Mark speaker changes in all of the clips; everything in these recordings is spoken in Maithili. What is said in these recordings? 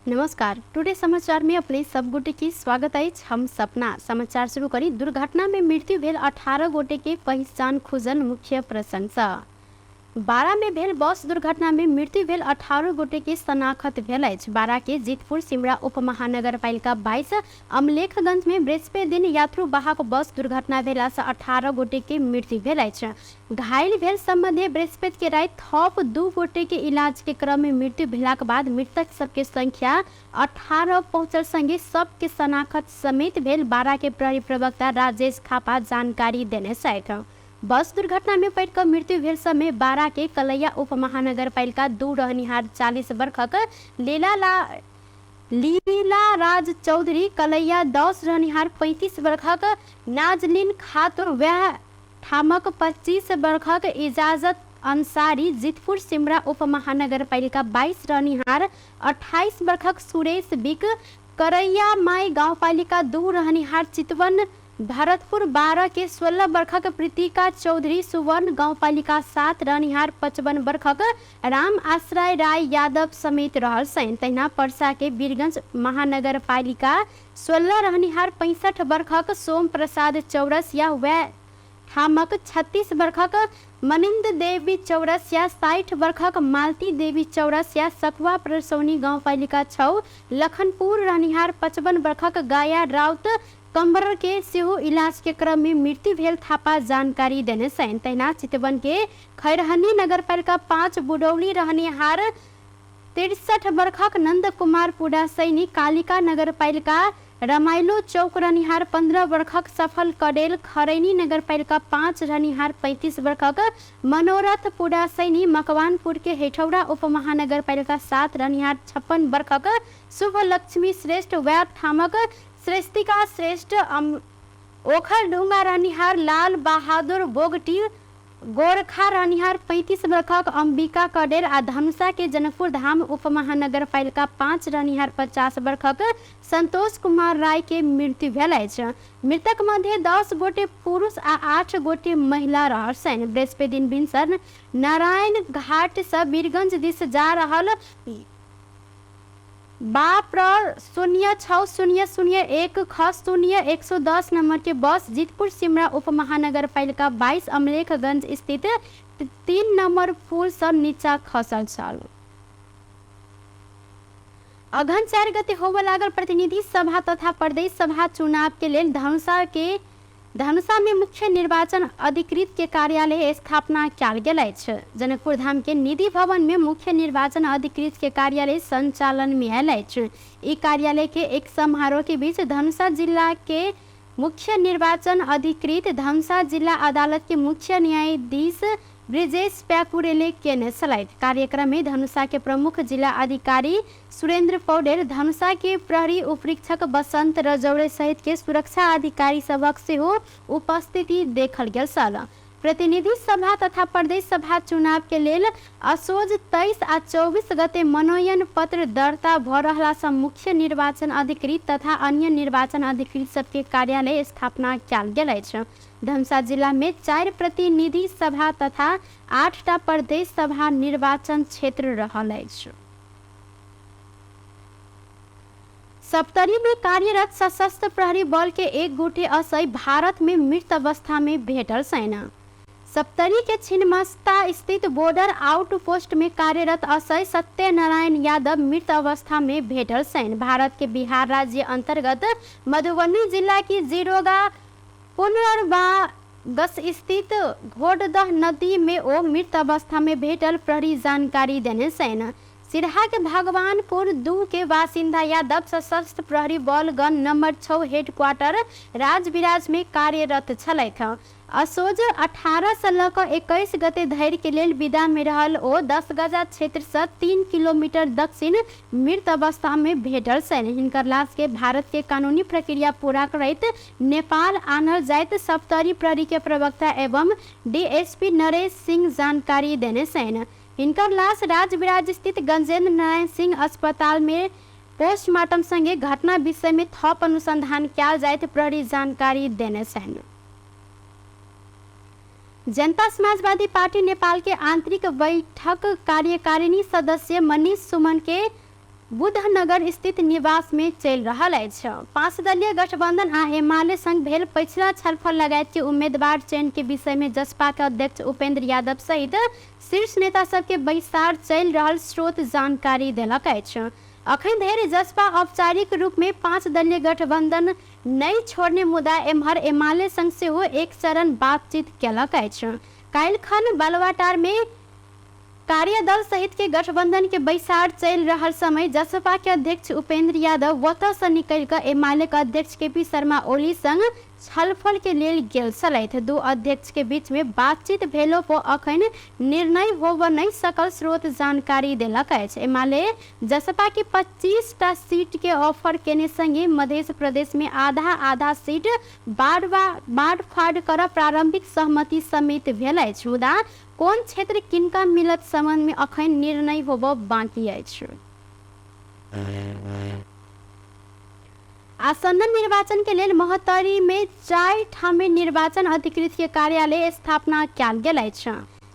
Speaker 1: नमस्कार, टुडे समाचार में अपने सब गोटे के स्वागत अछि। हम सपना समाचार शुरू करी। दुर्घटना में मृत्यु भेल 18 गोटे के पहिचान खुजल मुख्य प्रसंग। बारा में भेल बस दुर्घटना में मृत्यु भेल 18 गोटे के शनाखत भेल अछि। बारा के जीतपुर सिमरा उप महानगरपालिका 22 अमलेखगंज में बृहस्पति दिन यात्रु वाहक बस दुर्घटना भेला से 18 गोटे के मृत्यु भेल अछि। घायल भेल संबंधे बृहस्पति के राति थप 2 गोटे के इलाज के क्रम में मृत्यु भेलाक बाद मृतक सबके संख्या 18 पहुंचल संगे सबके शनाखत समेत भेल बारा के प्रहरी प्रवक्ता राजेश थापा जानकारी देने छथि। बस दुर्घटना में पड़ि कऽ मृत्यु भेल समय बारा के कलैया उप महानगरपालिका 2 रहनिहार 40 वर्षक लीला राज चौधरी, कलैया 10 रहनिहार 35 वर्षक नाजलिन खातून, वएह ठामक 25 वर्षक इजाजत अंसारी, जीतपुर सिमरा उप महानगरपालिका 22 रहनिहार 28 वर्षक सुरेश बिक, करैया माई गाउँपालिका 2 रहनिहार चितवन भरतपुर 12 के 16 वर्षक प्रीतिका चौधरी, सुवर्ण गाउँपालिका 7 रहनिहार 55 वर्षक राम आश्रय राय यादव समेत रहल छनि। तहिना पर्सा के वीरगंज महानगरपालिका 16 रहनिहार 65 वर्षक सोम प्रसाद चौरसिया, वैह ठामक 36 वर्षक मनिंद देवी चौरसिया, 60 वर्षक मालती देवी चौरसिया, सखुआ परसौनी गाउँपालिका 6 लखनपुर रहनिहार 55 वर्षक गाया राउत कम्बर के सेहो इलाज के क्रम में मृत्यु भेल थापा जानकारी देने छनि। तहिना चितवन के खैरहनी नगरपालिका 5 बुडौली रहनिहार 63 वर्षक नंद कुमार पुडा सैनी, कालिका नगरपालिका रमाइलो चौक रहनिहार 15 वर्षक सफल कडेल, खरैनी नगरपालिका 5 रहनिहार 35 वर्षक मनोरथ पुडा सैनी, मकवानपुर के हेठौरा उप महानगरपालिका 7 रहनिहार 56 वर्षक शुभ लक्ष्मी श्रेष्ठ, वैह ठामक श्रेष्ठिका श्रेष्ठ, ओखर ढुंगा रहनिहार लाल बहादुर बोगटी, गोरखा रहनिहार 35 वर्षक अंबिका कडेर आ धनुषा के जनकपुर धाम उप महानगरपालिका 5 रहनिहार 50 वर्षक संतोष कुमार राय के मृत्यु भेल अछि। मृतक मध्ये 10 गोटे पुरुष आ 8 गोटे महिला रहल छनि। बृहस्पति दिन भिनसर नारायण घाट से वीरगंज दिस जा रहल बाप्र 0 6 0 0 1 ख 0 110 नंबर के बस जीतपुर सिमरा उप महानगरपालिका 22 अमलेखगंज स्थित 3 नंबर पुल से नीचा खसल छल। अघन 4 गते होबय लागल प्रतिनिधि सभा तथा प्रदेश सभा चुनाव के लेल धनुषा में मुख्य निर्वाचन अधिकृत के कार्यालय स्थापना कयल गेल अछि। जनकपुर धाम के निधि भवन में मुख्य निर्वाचन अधिकृत के कार्यालय संचालन में आयल अछि। ई कार्यालय के एक समारोह के बीच धनुषा जिला के मुख्य निर्वाचन अधिकृत धनुषा जिला अदालत के मुख्य न्यायाधीश ब्रिजेश प्याकुरेले केने छलथि। कार्यक्रम में धनुषा के प्रमुख जिला अधिकारी सुरेंद्र पौडेल, धनुषा के प्रहरी उपरीक्षक बसंत रजौड़े सहित के सुरक्षा अधिकारी सभक सेहो उपस्थिति देखल गेल छल। प्रतिनिधि सभा तथा प्रदेश सभा चुनाव के लेल असोज 23 आ 24 गते मनोनयन पत्र दर्ता भ रहला सँ मुख्य निर्वाचन अधिकृत तथा अन्य निर्वाचन अधिकृत सबके कार्यालय स्थापना कयल गेल अछि। धनुषा जिला में 4 प्रतिनिधि सभा तथा 8टा प्रदेश सभा निर्वाचन क्षेत्र रहल अछि। सप्तरी में कार्यरत सशस्त्र प्रहरी बल के एक गोटे असई भारत में मृत अवस्था में भेटल सेना। सप्तरी के छिन्नमस्ता स्थित बॉर्डर आउट पोस्ट में कार्यरत असई सत्यनारायण यादव मृत अवस्था में भेटल सैन। भारत के बिहार राज्य अंतर्गत मधुबनी जिला की जीरोगा पुनर्वागस स्थित घोड़दह नदी में ओ मृत अवस्था में भेटल प्रहरी जानकारी देने सैन। सिरहा के भगवानपुर 2 के बासिंदा यादव सशस्त्र प्रहरी बल गन नंबर 6 हेडक्वार्टर राजविराज में कार्यरत छलथि। असोज 18 से लऽ कऽ 21 गते धरि के लेल विदा में रहल ओ 10 गजा क्षेत्र से 3 किलोमीटर दक्षिण मृत अवस्था में भेटल छनि। हिनकर लाश के भारत के कानूनी प्रक्रिया पूरा करैत नेपाल आनल जाइत सप्तरी प्रहरी के प्रवक्ता एवं डीएसपी नरेश सिंह जानकारी देने छनि। हिनकर लाश राजविराज स्थित गजेंद्र नारायण सिंह अस्पताल में पोस्टमार्टम संगे घटना विषय में थप अनुसंधान कयल जाइत प्रहरी जानकारी देने छनि। जनता समाजवादी पार्टी नेपाल के आंतरिक बैठक कार्यकारिणी सदस्य मनीष सुमन के बुधनगर स्थित निवास में चलि रहल अछि। 5 दलीय गठबंधन आ एमाले संग भेल पछिला छलफल लगायत के उम्मीदवार चयन के विषय में जसपा के अध्यक्ष उपेंद्र यादव सहित शीर्ष नेता सबके बैसार चलि रहल स्रोत जानकारी देलक अछि। अखन धरि जसपा औपचारिक रूप में 5 दलीय गठबंधन नहि छोड़ने, मुदा एम्हर एमाले संग सेहो एक चरण बातचीत केलक अछि। काल्हि खन बालुवाटार में कार्यदल सहित के गठबंधन के बैसार चलि रहल समय जसपा के अध्यक्ष उपेंद्र यादव ओतऽ से निकलि कऽ एमाले के अध्यक्ष के पी शर्मा ओली संग छलफल के लेल गेल छलथि। दू अध्यक्ष के बीच में बातचीत भेलो पर अखन निर्णय होबऽ नहि सकल स्रोत जानकारी देलक अछि। एमाले जसपा के 25 टा सीट के ऑफर केने संगे मध्य प्रदेश में आधा आधा सीट बाँट फाड़ कर प्रारंभिक सहमति समेत भेल अछि, मुदा कोन क्षेत्र किनका मिलत संबंध में अखन निर्णय होबऽ बाकी अछि। आसन्न निर्वाचन के लेल महोत्तरी में 4 ठाम में निर्वाचन अधिकृत के कार्यालय स्थापना कयल गेल अछि।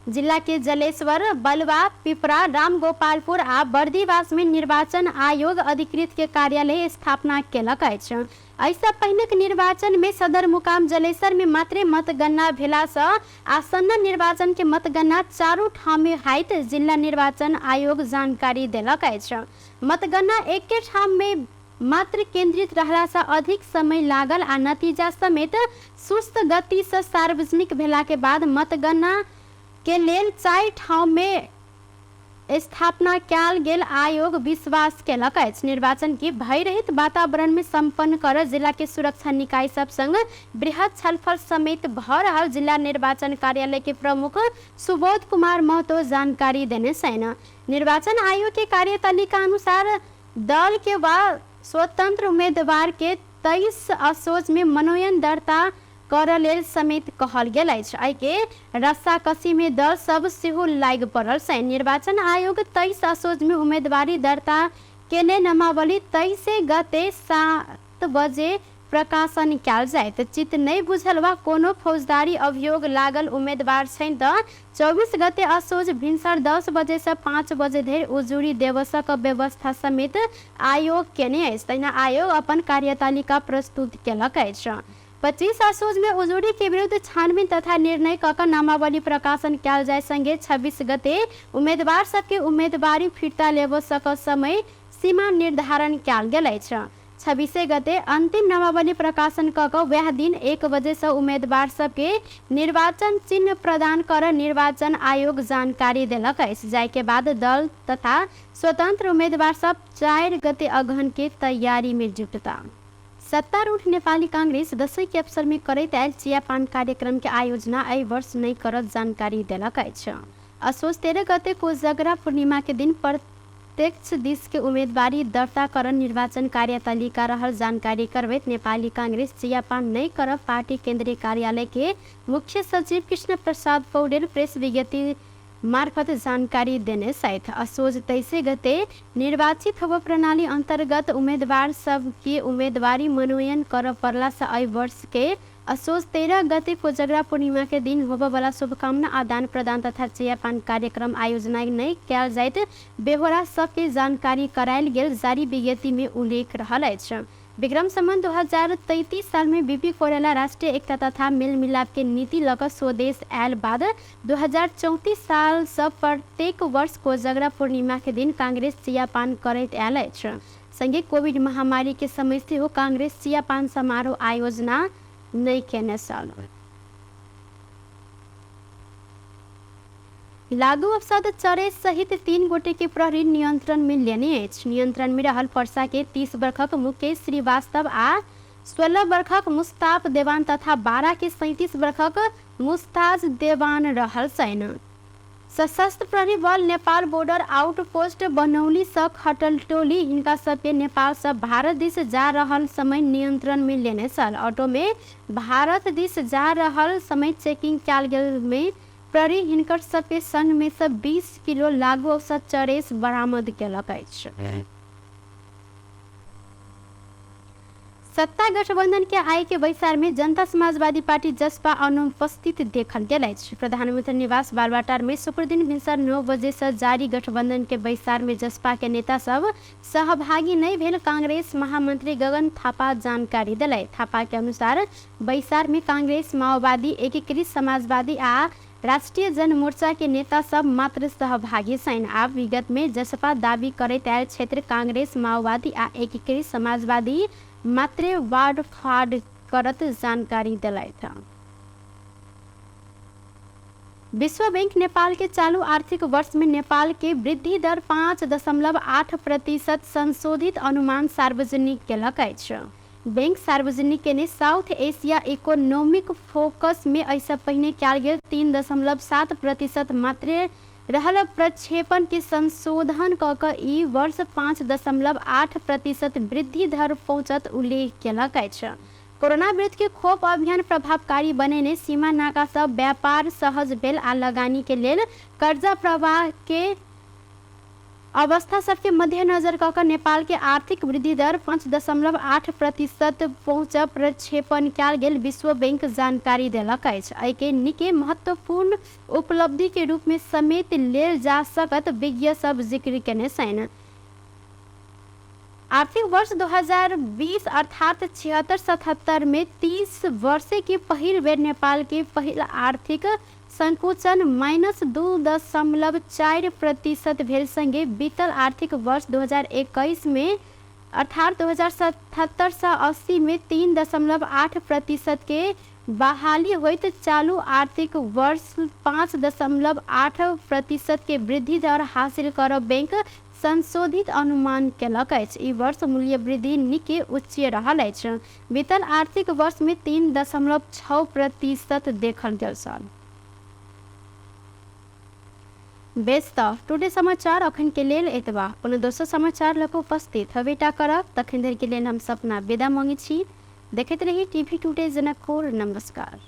Speaker 1: जिला के जलेश्वर, बलवा, पिपरा, रामगोपालपुर आ बर्दीवास में निर्वाचन आयोग अधिकृत के कार्यालय स्थापना केलक अछि। एहिसँ पहिनेक निर्वाचन में सदरमुकाम जलेसर में मात्रे मतगणना भेलासँ आसन्न निर्वाचन के मतगणना चारू ठाम में होयत जिला निर्वाचन आयोग जानकारी देलक अछि। मतगणना एके ठाम में मात्र केंद्रित रहलासँ अधिक समय लागल आ नतीजा समेत सुस्त गतिसँ सार्वजनिक भेला के बाद मतगणना के लेल 4 ठाम में स्थापना कयल गेल आयोग विश्वास केलक अछि। निर्वाचन के भयरहित वातावरण में संपन्न कर जिला के सुरक्षा निकाय सब संग बृहद छलफल समेत भ रहल जिला निर्वाचन कार्यालय के प्रमुख सुबोध कुमार महतो जानकारी देने छनि। निर्वाचन आयोग के कार्यतालिका अनुसार दल के वा स्वतंत्र उम्मीदवार के 23 असोज में मनोनयन दर्ता कर लेल समेत कहल गेल अछि। एहिके रस्साकसी में दल सब सेहो लागि पड़ल छै। निर्वाचन आयोग 23 असोज में उम्मीदवारी दर्ता केने नामावली 23 गते 7 बजे प्रकाशन कयल जायत। चित्त नहि बुझल वा कोनो फौजदारी अभियोग लागल उम्मीदवार छनि तऽ 24 गते असोज भिनसर 10 बजे से 5 बजे धरि उजुरी देवसक व्यवस्था समेत आयोग केने अछि। तहिना आयोग अपन कार्यतालिका प्रस्तुत केलक अछि। 25 असोज में उजुरी के विरुद्ध छानबीन तथा निर्णय कऽ कऽ नामावली प्रकाशन कयल जाय संगे 26 गते उम्मीदवार सबके उम्मीदवारी फिर्ता लेबऽ सक समय सीमा निर्धारण कयल गेल अछि। 26 गते अंतिम नामावली प्रकाशन कऽ कऽ वएह दिन 1 बजे से उम्मीदवार सबके निर्वाचन चिन्ह प्रदान कर निर्वाचन आयोग जानकारी देलक अछि। जाहि के बाद दल तथा स्वतंत्र उम्मीदवार सब 4 गते अगहन के तैयारी में जुटता। सत्तारूढ़ नेपाली कांग्रेस दशैं के अवसर में करैत आयल चियापान कार्यक्रम के आयोजना एहि वर्ष नहि करत जानकारी देलक अछि। असोज 13 गते कोजगरा पूर्णिमा के दिन प्रत्यक्ष दिस के उम्मीदवारी दर्ता करन निर्वाचन कार्यतालिका रहल जानकारी करबैत नेपाली कांग्रेस चियापान नहि करब पार्टी केंद्रीय कार्यालय के मुख्य सचिव कृष्ण प्रसाद पौडेल प्रेस विज्ञप्ति मार्फत जानकारी देने छथि। असोज 23 गते निर्वाचित होब प्रणाली अंतर्गत उम्मीदवार सबके उम्मीदवारी मनोनयन कर पड़ला से एहि वर्ष के असोज 13 गते कोजगरा पूर्णिमा के दिन होबऽवला शुभकामना आदान प्रदान तथा चियापान कार्यक्रम आयोजना नहि कयल जाइत बेहोरा सबके जानकारी करायल गेल जारी विज्ञप्ति में उल्लेख रहल अछि। विक्रम संवत 2033 साल में बीपी कोइराला राष्ट्रिय एकता तथा मेलमिलाप के नीति लऽ कऽ स्वदेश आयल बाद 2034 साल सँ प्रत्येक वर्ष कोजगरा पूर्णिमा के दिन कांग्रेस चियापान करैत आयल अछि। संगे कोविड महामारी के समय सेहो कांग्रेस चियापान समारोह आयोजना नहि केने छल। लागू औषध चरे सहित 3 गोटे के प्रहरी नियंत्रण में लेने अछि। नियंत्रण में रहल पर्सा के 30 वर्षक मुकेश श्रीवास्तव आ 16 वर्षक मुस्ताफ देवान तथा 12 के 37 वर्षक मुस्ताज देवान रहल छनि। सशस्त्र प्रहरी बल नेपाल बॉर्डर आउटपोस्ट बनौली सँ खटल टोली हिनका सबके नेपाल सँ भारत दिस जा रहल समय नियंत्रण में लेने छल। ऑटो में भारत दिस जा रहल समय चेकिंग कयल गेल में प्रहरी हिनकर सबके संग में से 20 किलो लागू औषध चरेस बरामद केलक अछि। सत्ता गठबंधन के आय के बैसार में जनता समाजवादी पार्टी जसपा अनुपस्थित देखल गेल अछि। प्रधानमंत्री निवास बालवाटार में शुक्रदिन भिनसर 9 बजे से जारी गठबंधन के बैसार में जसपा के नेता सब सहभागी नहीं भेल कांग्रेस महामंत्री गगन थापा जानकारी दिले। थापा के अनुसार बैसार में कांग्रेस, माओवादी, एकीकृत समाजवादी आ राष्ट्रिय जनमोर्चा के नेता सब मात्र सहभागी छन्। आब विगत में जसपा दावी करैत आयल क्षेत्र कांग्रेस, माओवादी आ एकीकृत समाजवादी मात्रे वार्ड फाड करत जानकारी दिलथि। विश्व बैंक नेपाल के चालू आर्थिक वर्ष में नेपाल के वृद्धि दर 5.8% संशोधित अनुमान सार्वजनिक केलक अछि। बैंक सार्वजनिक केने साउथ एशिया इकोनॉमिक फोकस में एहिसँ पहिने कयल गेल 3.7% मात्रे रहल प्रक्षेपण के संशोधन कऽ कऽ ई वर्ष 5.8% वृद्धि दर पहुँचत उल्लेख केलक अछि। कोरोना विरुद्ध के खोप अभियान प्रभावकारी बनेने, सीमा नाका सब व्यापार सहज भेल आ लगानी के लेल कर्जा प्रवाह के अवस्था सबके मध्यनजर कऽ कऽ नेपाल के आर्थिक वृद्धि दर 5.8% पहुँच प्रक्षेपण कयल गेल विश्व बैंक जानकारी देलक अछि। एहिके निके महत्वपूर्ण उपलब्धि के रूप में समेत लेल जा सकत विज्ञ सब जिक्र केने छनि। आर्थिक वर्ष 2020 अर्थात 76-77 में 30 वर्षे के पहिल बेर नेपाल के पहिल आर्थिक संकुचन -2.4% भेल संगे बीतल आर्थिक वर्ष 2021 में अर्थात 2077-80 में 3.8% के बहाली होइत चालू आर्थिक वर्ष 5.8% के वृद्धि दर हासिल करब बैंक संशोधित अनुमान केलक अछि। ई वर्ष मूल्य वृद्धि निके उच्च रहल अछि। बीतल आर्थिक वर्ष में 3.6% देखल गेल छल। बेस तऽ टुडे समाचार अखन के लेल एतबा। कोनो दोसर समाचार लऽ कऽ उपस्थित हबेटा करब, तखन धरि के लेल हम सपना विदा मांगै छी। देखैत रही टीवी टुडे जनकपुर। नमस्कार।